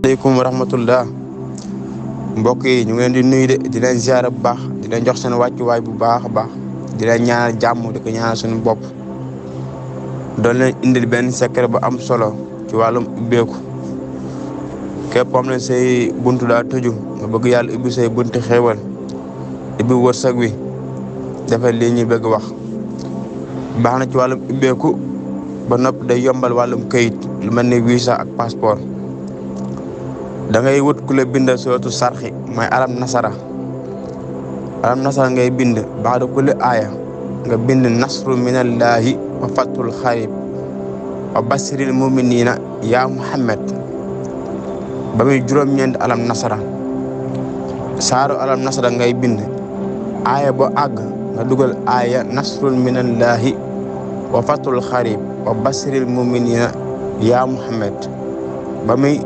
aleykum wa rahmatullah mbokk yi ñu ngi leen di nuyu di leen ziar bu baax di leen jox seen wàccuwaay bu baax a baax di leen ñaanal jàmm di ko ñaanal suñu bopp doon leen indil benn secret bu am solo ci wàllum ubbeeku képp am na say buntu daa tëju nga bëgg yàlla ubbi say buntu xéewal ubbi wërsëg wi defal lii ñuy bëgg wax baax na ci wàllum ubbeeku ba noppi day yombal wàllum këyit lu mel ni visa ak passeport da ngay wut ku la bindal suratu sarxi mooy alam nasara ngay bind baada kulli aaya nga bind nasru minallahi wa fatul xarib wa basiril muminina yaa Muhammad ba muy juróom-ñeent alam nasara saaru alam nasara ngay bind aaya boo àgg nga dugal aaya nasrun minallahi wa fatul xarib wa basiril muminina yaa Muhammad ba muy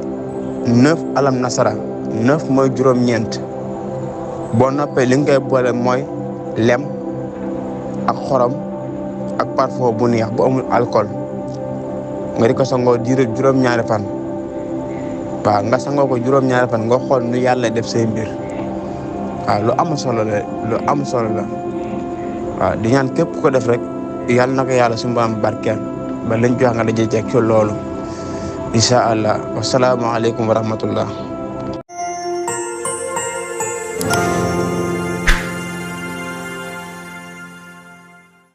9 alam nasara 9 mooy juróom-ñeent boo noppee li nga koy boole mooy lem ak xorom ak parfum bu neex bu amul alcool nga di ko sangoo diir juróom-ñaari fan waaw nga sangoo ko juróom-ñaari fan nga xool nu yàlla def say mbir waaw lu am solo la waaw di ñaan képp ko def rek yàlla na ko yàlla suñu borom barkeel ba lañ jox nga daje ci loolu incha allah wasalaamualeykum wa rahmatullah